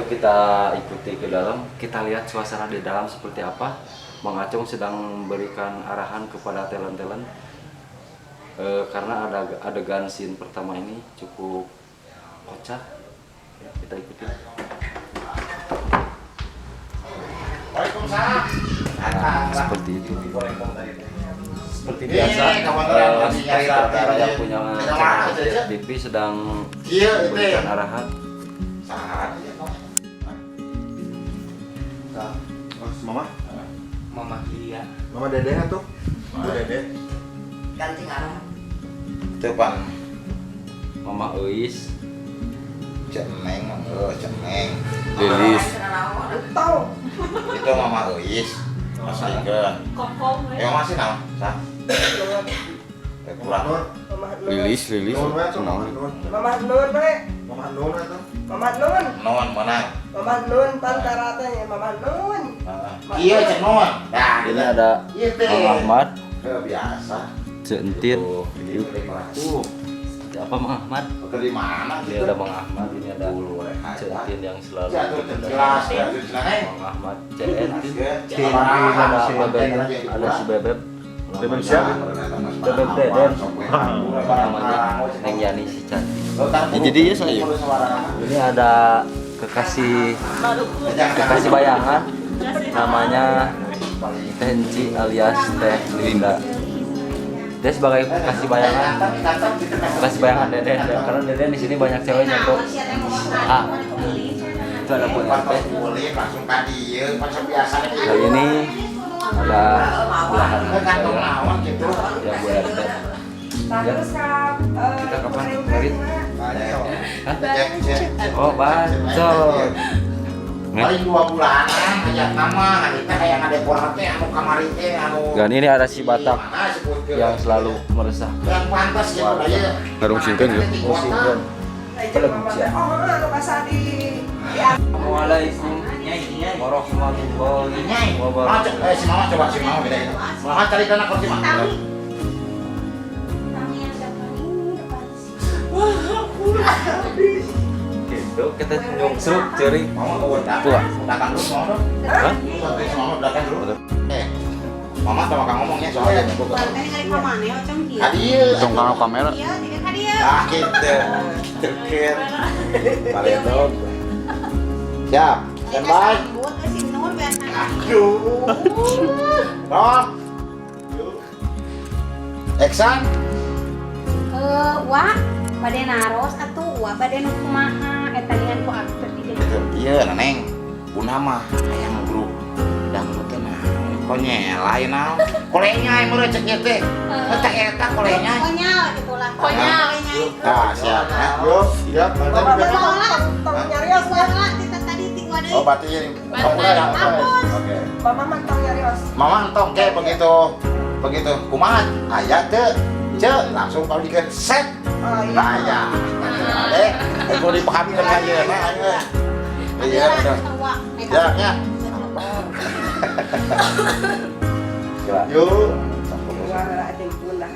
Yuk, kita ikuti ke dalam, kita lihat suasana di dalam seperti apa. Mang Acong sedang memberikan arahan kepada talent-talent karena ada adegan scene pertama ini cukup kocak. Ya, kita ikuti. Waalaikumsalam. Nah, seperti itu. Seperti biasa, sutradara yang punya channel TV sedang Iya, itu. memberikan arahan. Oh, Mama? Mama Lia. Mama Dede tuh? Bu Dede. Ganti ngaran. Itu pan Mama Euis, Cek Neng, oh, Cek Neng. Lilis. Tahu. Itu Mama Euis. Masihkeun. Kokom Ya masih naon? Sah. Eh, kurang. Nur. Mama Nun. Lilis, Lilis. Nur we tuh, Mama Nur. Mama Nun we. Mama Nur we tuh. Mama Nun. Non mana? Mama Nun pantara teh Mama Nun. Iya, Cek Non. Nah, ini ada Iya teh. Mang Ahmad, Eh, biasa. Centin. Ini Seperti apa Mang Ahmad? Di mana Ini gitu? ada Mang Ahmad, ini ada Centin yang selalu Jelas, jelas. Mang Ahmad, Centin. Ada Bebeb, ada si Bebeb. Bebeb siapa? Bebeb Deden. Namanya Neng Yani si cantik. Ya, jadi ya saya. Ini ada kekasih kekasih bayangan namanya Teh Enci alias Teh Linda. Dia sebagai kekasih bayangan Deden ya. Karena Deden di sini banyak ceweknya, bro. Ah, itu ada Bu RT. Langsung ka dieu, pas biasa. Kali ini ada belahan Kantong saya naon gitu. ya, Bu RT. Ya. Kita kapan merit? Hah? Oh, bacot. Paling 2 bulanan hajat nama, hari teh kayak ngadekor teh anu kamari teh anu. Dan ini ada si Batak Mana sebutkeun. yang selalu meresahkan. Yang pantas gitu aja. Ngarungsingkeun ya? Musingkeun. Oh, anu kasadi. Ya. Assalamualaikum warahmatullahi Nyai, Mama, wabarakatuh. si Mama coba, si Mama beda itu. Mama cari tanah kursi Mama. Kami yang paling depan. Gitu, kita nyungsruk ceri. Mama ke udah. Tua. Belakang dulu mau dong. Hah? Santai si Mama belakang dulu. Eh, Mama sama kang ngomongnya soalnya. Tadi ngari ka mana ya, Ocong kieu? Adil. Tong kana kamera. Iya, tiga ka dieu. Ah, gitu. Terken. Baledog. Siap. Standby. Sambut ke si Nur biasa. Aduh. Roll. Action. Eh, wa bade naros atuh wa bade nu kumaha eta dengan ku abdi di dieu. Iya, Neng. Bunda mah hayang grup dangdut teh naon? Konyel lain naon? Kolenyai meureun cek ieu teh. Eta eta kolenyai. Konyol gitu lah. Konyol. Nah, siap ya. Yuk, siap. Mama Sekolah. tong nyarios ya. Sekolah kita tadi ti wa deui. Oh, berarti kamu udah ya? Oke. Mama mah tong nyarios. Mama entong ke begitu begitu kumaha aya teu ce langsung kalau dikeun set. Oh iya. Nah, ya. Eh, kudu dipahamkeun ka ieu nah. Iya, udah. Ya, ya. Coba. Yuk. Wah, ada bunda.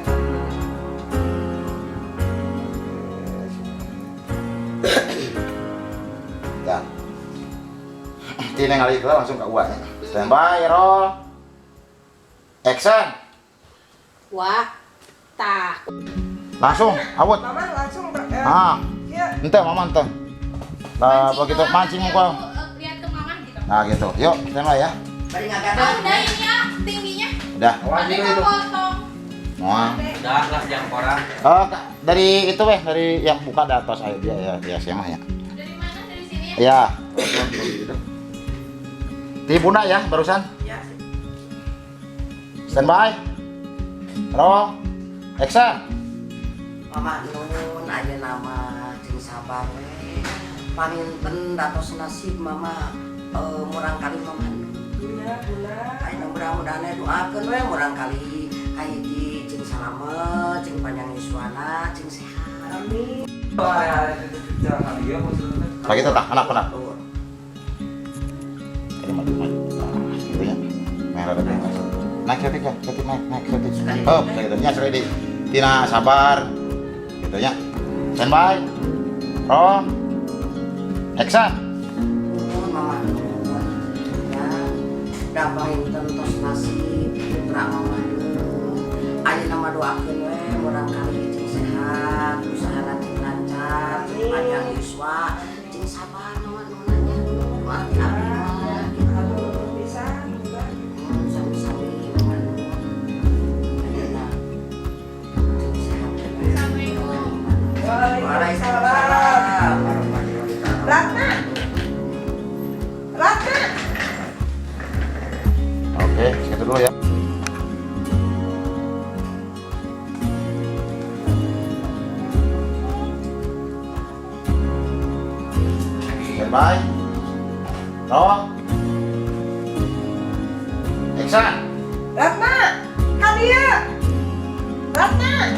Ya. Tina ngalih langsung ke gua ya. Standby, roll. Action. Wa tah. Langsung, awut. Mama langsung Ah, iya. ente mama ente. Nah, begitu mancing muka. Lihat ke mama gitu. Nah, gitu. Yuk, standby ya. Bari ngagadang. Udah ini ya tingginya. Udah. Tapi kan potong. Moal. Udah lah jangan korang. Oh, dari itu weh, dari yang buka di atas ayo dia ya, ya siapa ya. Dari mana? Dari sini ya? Ya. Di Bunda ya barusan. Ya. Standby. Roll. Action. Mama Nun aja nama jeung sabar we. Paminten datos nasib mama murang kali Mama Nun. Iya, Bunda. Ayeuna mudah-mudahan aya doakeun we murang kali kahiji jeung salamet, jeung panjang yuswana, jeung sehat. Amin. Lagi tuh tak, anak anak. Ini maju maju. Nah, gitu ya. Merah ada bebas. Naik sedikit ya, sedikit naik, naik sedikit. Oh, gitu ya, ready. Tina sabar. Gitu ya. Standby. Roll. Action. Da panginten tos nasib putra Mama Nun. Ayeuna mah doakeun we murang kali cing sehat, usahana cing lancar, cing panjang yuswa, cing sabar Mama Nun nya. Doa ti abdi mah gitu. Pisan, Mbak. Sami-sami Mama Nun. Ayeuna cing sehat. Assalamualaikum. Waalaikumsalam warahmatullahi wabarakatuh. Ratna. Ratna. Oke, segitu dulu ya. Standby. Roll. Action. Ratna. Ka dieu. Ratna.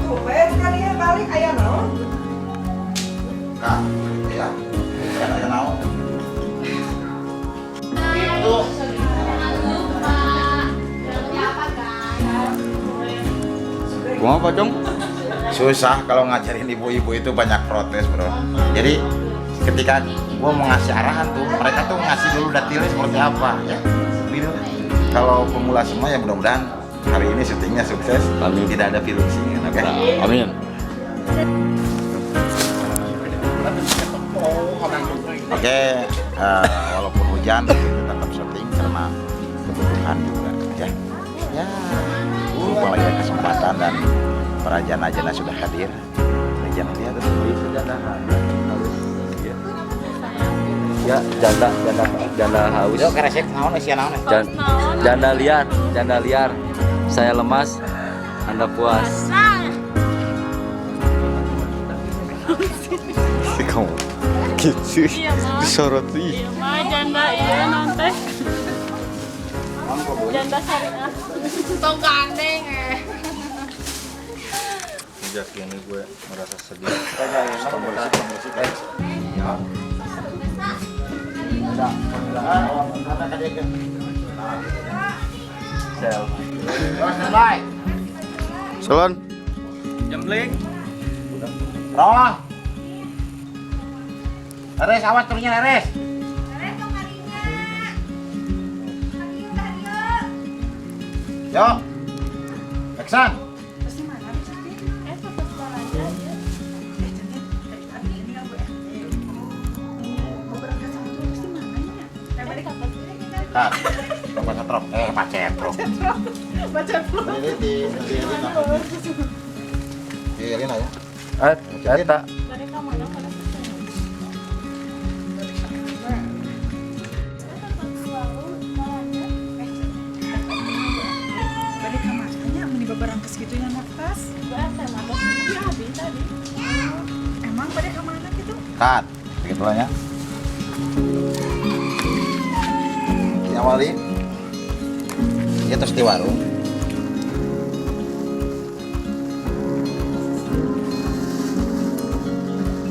Tumben ka dieu balik aya naon? Nah, ya. Kan aya naon. Itu. Jangan lupa. Filmnya apa guys? Kumaha Pak Cong? Susah kalau ngajarin ibu-ibu itu banyak protes, bro. Jadi ketika gua mau ngasih arahan tuh, mereka tuh ngasih dulu detailnya seperti apa ya. Gitu. Kalau pemula semua ya mudah-mudahan hari ini syutingnya sukses. Amin. Tidak ada virus, oke? Amin. Oke, walaupun hujan tapi kita tetap syuting karena kebutuhan juga ya. Ya, mumpung lagi ada kesempatan dan para jana-jana sudah hadir. Jana dia tuh. Ya. Ya, janda, janda, janda haus. Yo keresek naon sia naon. Janda liar, janda liar. Saya lemas, Anda puas. Si kamu gitu disorot ih. Iya mah janda iya non teh. Janda syariah. Tong gandeng eh. Sejak ini gue merasa sedih. Ya. Standby. Salon. Jempling. Roll. Leres, awas turunnya leres. Beres dong kalinya. Kadieu kadieu. Yo. Action. Terus di mana sih? Eh, tetap aja ya. Eh, Centin, tadi tadi ini kan Bu RT. Mau berangkat sama tuh terus di mana nya? Eh, balik. Tar. Pak Cetrok. Pak Cetrok. Baca dulu. Ini di Elina. Di Elina ya. Eh, eta. Mereka mana pada kesini. Eh, tetap warung aja. Eh, Centin, balik ke mana nya? Meni beberangkas gitu yang tas. Bu RT mah tos di abi tadi. Emang pada ke mana gitu? Cut. Begitu lah ya. Diawali. Dia terus di warung.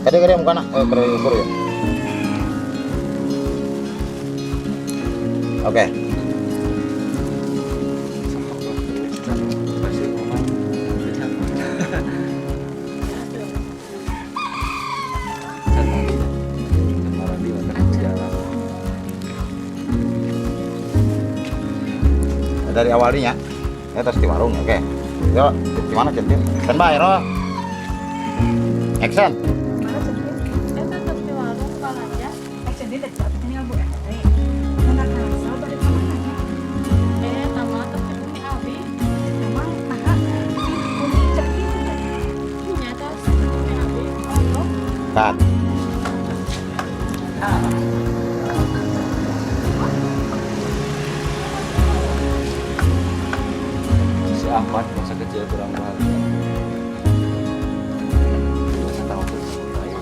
Tadi kira mukana, kira ukur ya. Oke. Dari awalnya ya, terus di warung, oke. Yuk, gimana Centin? Standby, roll. Action. Mana Centin? Eh, tetap di warung aja. Eh, Centin tadi tadi ini Bu RT. Mana kasal balik ke mana nya? Eh, sama tos di bumi abi. Emang nah, bumi Centin teh. Nya tos di bumi abi. Oh, Cut. Si Ahmad masa kecil kurang bahagia. Masa tahu tuh sama saya.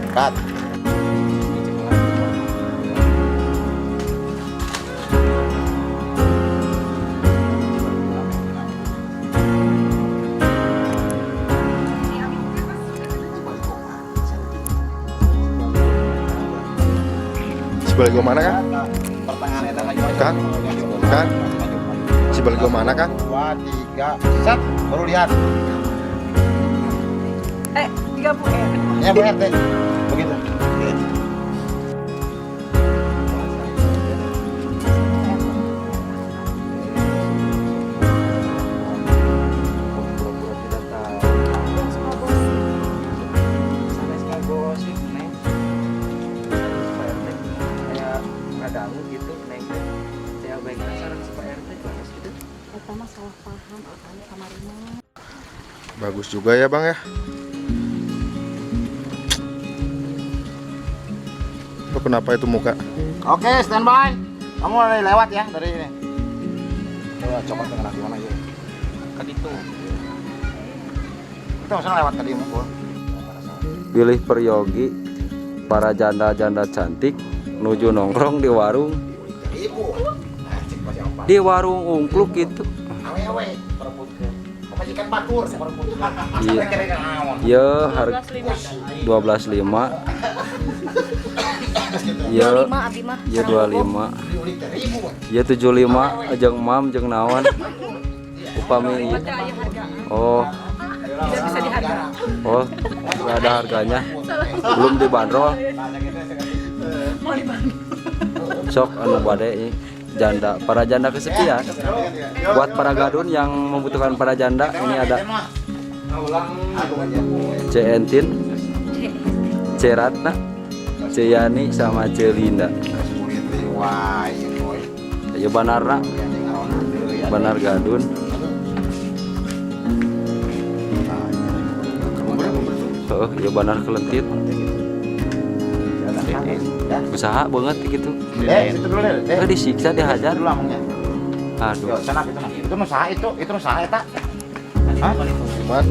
Cut. Cibalgo mana kan? Pertengahan eta maju maju. Kang? Kang? Cibalgo mana kan? 2 3 1 baru lihat. 30 R. Ya Bu RT. Begitu. Pura-pura tidak tahu. Suka gosip. Sampai suka gosip, Neng. Pak RT kayak ngadangu gitu, Neng. Saya baik sareng si Pak RT balas gitu. Eta mah salah paham akang kamari mah. Bagus juga ya bang ya. Lo kenapa itu muka? Oke, standby. Kamu mulai lewat ya dari ini. Coba copot tengah di mana ya? Kan itu. Kita maksudnya lewat tadi mungkin. Pilih peryogi para janda-janda cantik nuju nongkrong di warung Ibu. Nah, cik masih apa? di warung ungkluk gitu. Awewe perebutkeun. Pamajikan batur perebutkeun. Iya. Kira-kira naon. Ya harga 12.5. Ya 25 abi mah. ya 25. Diulik teh ribu. Ya 75 jeung mam jeung naon. Upami ieu. Oh, Tidak bisa dihargai. oh, nggak ada harganya. Belum dibanderol. Mau dibantu. Sok anu bade ieu. Janda, para janda kesepian. Buat para gadun yang membutuhkan para janda, ini ada C Entin, C Ratna, C Yani sama C Linda. Wah, iya boy. Ayo banarna, banar gadun. Oh, ya banar kelentit. Usaha banget gitu. Eh, situ dulu deh. Eh, disiksa dihajar. Dulu amongnya. Aduh. Yo, sana itu nah. Itu nu saha itu? Itu nu saha eta? Hah? Cuman